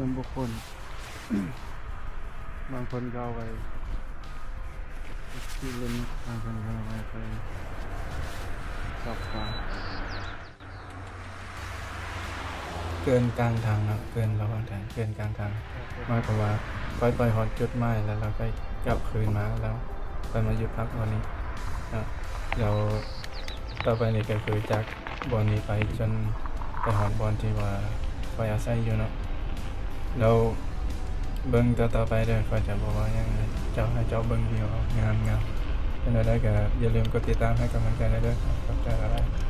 ສ່ວນບຸກຄົນ ບາງຄົນກໍເອົາໄວ້ຂີ່ຫຼິ້ນ, ບາງຄົນກໍເອົາໄວ້ໄປຊອກປາ. ເກີນກາງທາງເນາະ, ເກີນລະຫວ່າງທາງ, ເກີນກາງທາງ ໝາຍຄວາມວ່າຂ້ອຍໄປຮອດຈຸດໝາຍແລ້ວ ແລ້ວຂ້ອຍກັບຄືນມາ ແລ້ວຂ້ອຍມາຢຸດພັກບ່ອນນີ້ເນາະ. ແລ້ວຕໍ່ໄປນີ້ກໍຄືຈາກບ່ອນນີ້ໄປຈົນໄປຮອດບ່ອນທີ່ວ່າຂ້ອຍອາໄສຢູ່ເນາະ. ແລ້ວເບິ່ງຕໍ່ໆໄປເດີ, ຂ້ອຍຈະບໍ່ເວົ້າຫຍັງ, ເຈົ້າໃຫ້ເຈົ້າເບິ່ງວິວເອົາ, ງາມໆ. ຈັ່ງໃດກໍຢ່າລືມກົດຕິດຕາມໃຫ້ກຳລັງໃຈແດ່ເດີ. ຂອບໃຈຫຼາຍໆ.